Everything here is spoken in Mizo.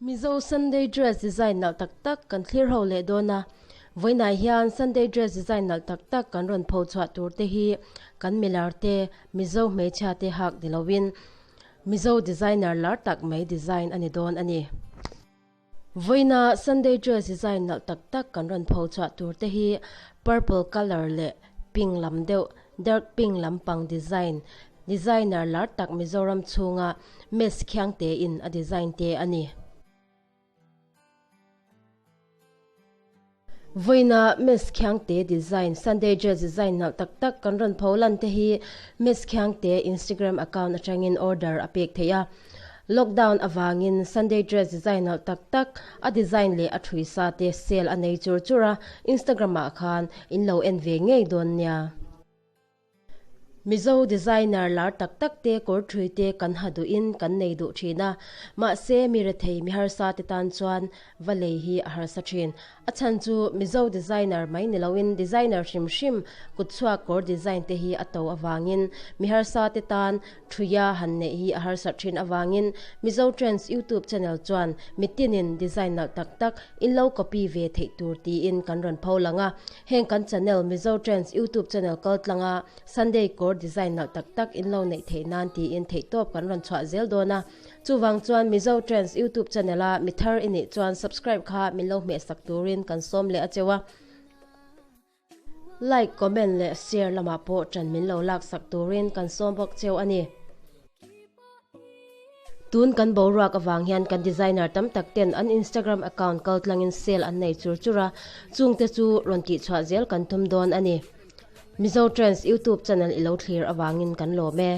Mizo Sunday dress design nalh tak tak kan thlir ho leh dawn a, vawiinah hian Sunday dress design nalh tak tak kan rawn pho chhuah tur te hi kan milar te Mizo hmeichhia te hak ni loin Mizo designer lar tak mai design a ni dawn a ni. Vawiina Sunday dress design nalh tak tak kan rawn pho chhuah tur te hi purple colour leh pink lam deuh dark pink lampang design designer lar tak Mizoram chhunga Miss Khiangte in a design te a ni. Vawiina Miss Khiangte design Sunday dress design nalh tak tak kan rawn pho lan te hi Miss Khiangte Instagram account atangin order a pek theih a. Lockdown avangin Sunday dress design nalh tak tak a design leh a thui sa te sale a nei chur chur a, Instagram ah khan in lo en ve ngei dawn nia. Mizo designer lar tak tak te kawr thui te kan ha duhin kan nei duh thin a, mahse mi rethei mi harsa te tan chuan va lei hi a harsa thin. A chhan chu Mizo designer mai ni loin designer hrim hrim kutchhuak kawr design te hi a to avangin mi harsa te tan thuia han neih hi a harsat thin avangin Mizo Trends YouTube channel chuan mitinin design nalh tak tak in lo copy ve theih tur tiin kan rawn pho lang a. Heng kan channel Mizo Trends YouTube channel kal tlanga Sunday kawr design nalh tak tak in lo neih theih nan tiin theihtawp kan rawn chhuah zel dawn a. Chuvang chuan Mizo Trends YouTube channel a mi thar i nih chuan subscribe kha min lo hmehsak turin kan sawm leh a cheu a. Like, comment leh share lamah pawh ṭan min lo laksak turin kan sawm bawk cheu a ni. Tun kan boruak avang hian kan designer tam tak ten an Instagram account kal tlangin sale an nei chur chur a, chungte chu rawn tihchhuah zel kan tum dawn a ni. Mizo Trends YouTube channel i lo thlir avangin kan lawm e.